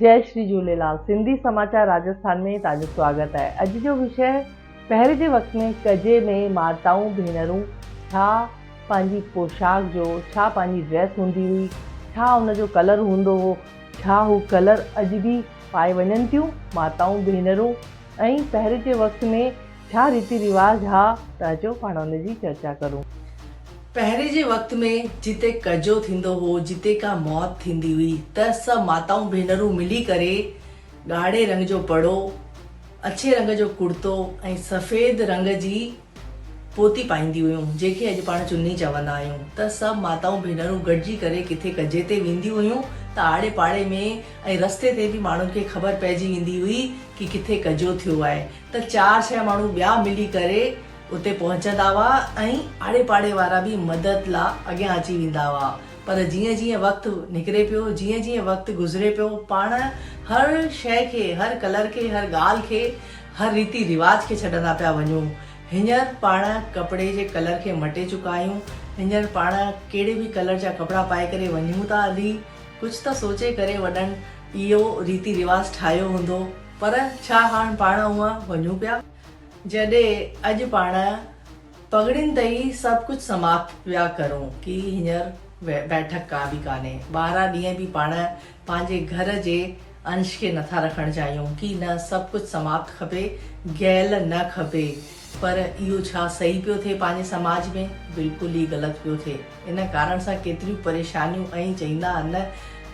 جئي شري جهوليلال سنڌي سماچار راجسٿان ۾ توهان جو سواگت آهي اڄ جو وشيه پهرين جي وقت ۾ ڪجي ۾ ماتائون ڀينرون ڇا پنهنجي پوشاڪ جو ڇا پنهنجي ڊريس هوندي هئي ڇا ان جو ڪلر هوندو هو ڇا هو ڪلر اڄ به پائي وڃن ٿيون ماتائون ڀينرون ۽ پهرين جي وقت ۾ ڇا ريتي رواج ها ته اچو پاڻ ان جي چرچا ڪرون. پهرين جي وقت ۾ جتي ڪجو ٿيندو هو، جتي ڪا موت ٿيندي هئي ته سڀ ماتائون ڀينرون ملي ڪري ڳاڙهي رنگ جو پڙو، اڇي رنگ جو ڪڙتو ۽ سفيد رنگ جي پوتي پائينديون هيون، جنهن کي اڄ پاڻ چني چوندا آهيون ته سڀ ماتائون ڀينرون گڏجي ڪري ڪٿي ڪجي تي وينديون هيون ته آڙي پاڙي ۾ ۽ رستي تي به ماڻهن کي خبر پئجي ويندي هئي ڪي ڪٿي ڪجو ٿيو آهي ته چار ڇهه ماڻهو ٻيا ملي ڪري اتي پهچندا هئا ۽ آڙي پاڙي وارا به مدد لا اڳيان اچي ويندا هئا پر جيئن جيئن وقت نڪري پيو جيئن جيئن وقت گذري پيو پاڻ هر شيء کي هر ڪلر کي هر ڳالهه کي هر ريتي رواج کي ڇڏندا پيا وڃون هينئر پاڻ ڪپڙي جي ڪلر کي مٽي چڪا آهيون هينئر پاڻ ڪهڙي به ڪلر جا ڪپڙا پائي ڪري وڃون ٿا هلي ڪجهه ته سوچي ڪري وڏن اهو ريتي رواج ٺاهيو هوندو پر ڇا هاڻ پاڻ اونهان وڃون پيا؟ جڏهن اڄ پاڻ پڳڙين تي ئي سڀ ڪجهه سماپت پيا ڪرون ڪي هينئر بيٺڪ ڪا به ڪانهي. 12 ڏينهن به پاڻ پنهنجي گهر جي انش کي نٿا رکڻ چاهيون ڪي نه سڀ ڪجهه سماپت کپي، گيل نه کپي. پر اهو ڇا صحيح پيو ٿئي پنهنجي سماج ۾؟ بلڪل ئي غلط پيو ٿئي. ان ڪارڻ سان ڪيتريون پريشانيون ۽ چئيندا آهن نه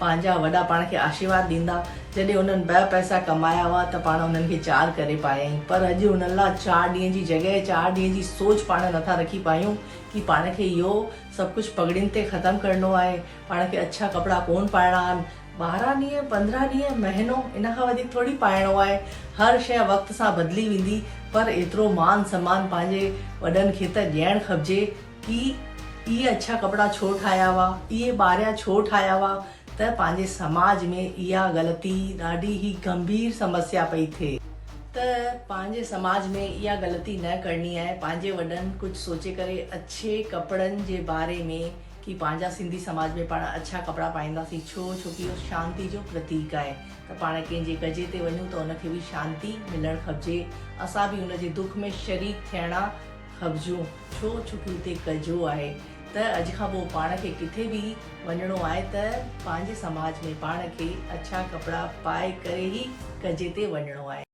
پنهنجا وڏا پاڻ کي آشيرواد ڏيندا، جڏهن انهن ٻه پئسا ڪمايا هئا ته پاڻ انهن کي چار ڪري پايائين پر اڄ انهن لا چار ڏينهن جي جڳهه چار ڏينهن جي سوچ پاڻ نٿا رکي پايون ڪي پاڻ کي اهو سڀ ڪجهه پڳڙين تي ختم ڪرڻو آهي پاڻ کي اڇا ڪپڙا ڪون پائڻا آهن 12 ڏينهن 15 ڏينهن مهينو ان کان وڌيڪ ٿوري پائڻو آهي هر شيء وقت سان بدلي ويندي پر ايترو مان سمان پنهنجي وڏن کي ته ڏيڻ کپجي ڪي اهي اڇا ڪپڙا ڇو ٺاهيا هئا، اهي ٻاريا ڇو ٺاهيا هئا ته پنهنجي سماج ۾ اها غلطي ڏاڍي ئي گنڀير سمسيا پئي ٿئي. ته پنهنجي سماج ۾ اها غلطي نه ڪرڻي آهي، پنهنجي وڏن ڪجهه سوچي ڪري اڇي ڪپڙن جي باري ۾ ڪي پنهنجا سنڌي سماج ۾ پاڻ اڇا ڪپڙا پائينداسين ڇو ڇو ڪي اهو شانتي جو پرتيڪ آهي ته پاڻ ڪنهن جي ڪجي تي وڃون ته ان کي به شانتي ملڻ کپجي اسان به ان جي دک ۾ شريڪ ٿيڻا کپجون ڇو ڇو ڪي اتي ڪجو آهي ته اڄ کان پوء پاڻ کي ڪٿي به وڃڻو آهي ته پنهنجي سماج ۾ پاڻ کي اڇا ڪپڙا پائي ڪري ئي ڪجي تي وڃڻو آهي.